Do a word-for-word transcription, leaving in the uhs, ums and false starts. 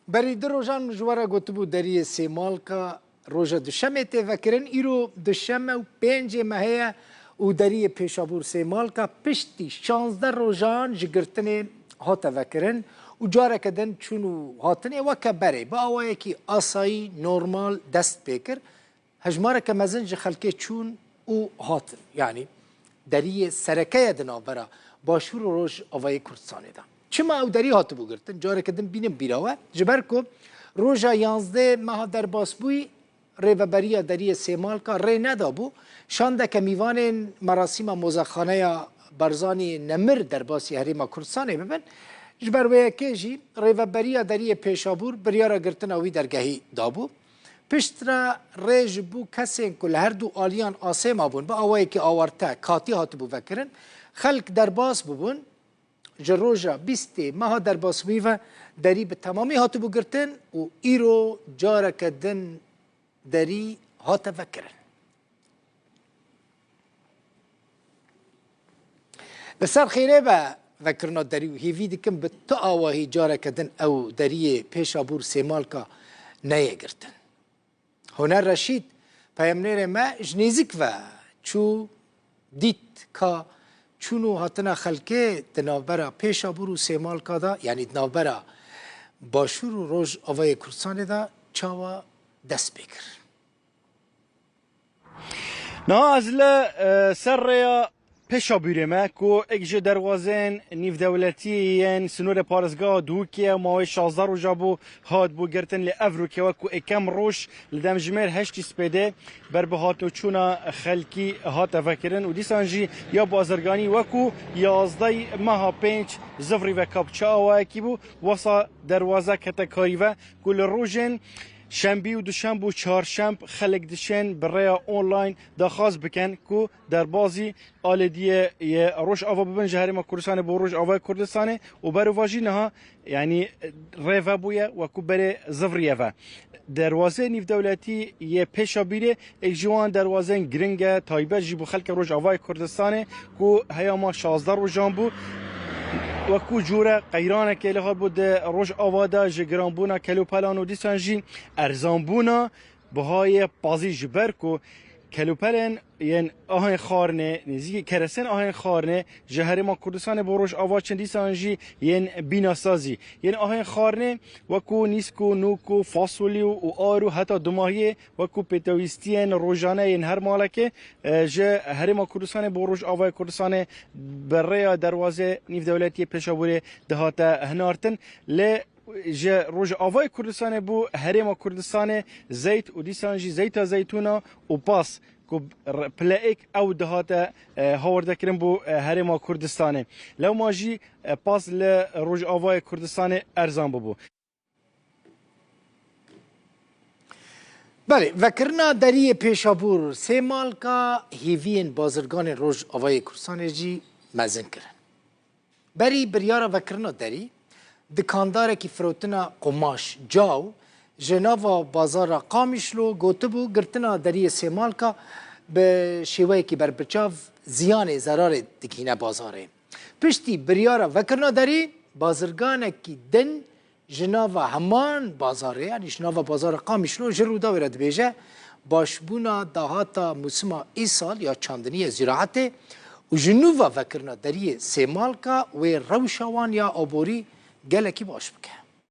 Berî du rojan ji we re gotibû deriyê Sêmalka roja duşemê tê vekirin. Îro duşeme û pêncê mehê ye û deriyê Pêşabûr Sêmalka piştî şazdeh rojan ji girtinê hate vekirin û careke din çûn û hatinê weke berê bi awayekî asayî, normal dest pê kir. Hejmareke mezin ji xelkê çûn û hatin. Yanî deriyê sereke ye di navbera Başûr û Rojavayê Kurdistanê de. Çima ew derî hatibû girtin? Careke din bînin bîra we. Ji ber ku roja yanzdeh meha derbasbûyî Rêveberiya Deriyê Sêmalka rê nedabû şandeke mîvanên merasîma Mozexaneya Barzanî Nemir derbasî Herêma Kurdistanê bibin. Ji ber wê yekê jî Rêveberiya Deriyê Pêşabûr biryara girtina wî dergehî dabû. Piştre rê ji bo kesên ku li her du aliyan asê mabûn, bi awayekî awarte katî hatibû vekirin, xelk derbas bûbûn. Ji roja bîstê meha derbasbûyî ve derî bi temamî hatibû girtin û îro careke din derî hate vekirin. Li ser xêrê be vekirina derî û hêvî dikim bi tu awahî careke din ew deriyê Pêşabûr Sêmalka neyê girtin. Huner Reşîd, peyamnêrê me, ji nêzik ve çû, dît ka çûn û hatina xelkê di navbera Pêşabûr û Sêmalka de, yanî di navbera Başûr û Rojavayê Kurdistanê de çawa dest pê kir. Niha ez li, e, ser rêya Pêşabûrê me ku êk ji derwazeyên nîvdewletî yên sînorê parêzgeha Duhokê ye, mawê şazdeh roja bû hat bû girtin, lê ev rûke wek ku êkem roj li demjimêr heştî spêdê ber bi hatûçûna xelkî hate vekirin û dîsan jî ya bazirganî wek ku yazdeh meha pênc zivrî ve ka bi çi awayekî bû, wesa derwaze kete karî ve ku li rojên şembî û duşemb û çarşemb xelk diçên bi rêya online daxwaz bikin ku derbazî alêdiyê yê Rojava bibin ji Herêma Kurdistanê bo Rojavayê Kurdistanê û berovajî niha, yanî, rê vebûye wekû berê zivriye ve. Derwazeyê nîvdewletî yê Pêşabîrê êk ji wan derwazeyên giring e, taybet jî bo xelkê Rojavayê Kurdistanê ku heya ma şazdeh rojan bû. Wekû cûre qeyranekê li hat bû di Rojava de ji giranbûna kelûpelan û dîsan jî erzanbûna bihayê pazî ji ber ku kelûpelên yên ahên xwarinê, nêzîkî kerestên ahên xwarinê ji Herêma Kurdistanê bo Rojava çin dîsan jî yên bînasazî. Yên ahên xwarinê wekû nîsk û nûk û fasolî û ar û heta dumahiyê wekû pêtewîstiyên rojane yên her malekê, e, ji Herêma Kurdistanê bo Rojavayê Kurdistanê bi rêya derwazê nîvdewletiyê Pêşabûrê dihate hinartin. Lê ji Rojavayê Kurdistanê bo Herêma Kurdistanê zeyt û dîsan jî zeyta zeytûna û pas ku r-, pile êk ew dihate, e, hawerdekirin bo, e, Herêma Kurdistanê. Lewma jî, e, pas li Rojavayê Kurdistanê erzan bûbû. Belê, vekirina deriyê Pêşabûr Sêmalka hêviyên bazirganên Rojavayê Kurdistanê jî mezin kirin. Berî biryara vekirina derî, dikandarekî firotina qumaş, caw, ji nava bazara Qamişlo gotibû, girtina deriyê Sêmalka bi şêweyekî berbiçav ziyanê, zerarê digihîne bazarê. Piştî biryara vekirina derî, bazirganekî din ji nava heman bazarê, yanî ji nava bazara Qamişlo ji Rûdawê re dibêje, başbûna dahata mûsima îsal ya çandiniyê zîraetê û ji nû ve vekirina deriyê Sêmalka wê rewşa wan ya aborî gelekî baş bike.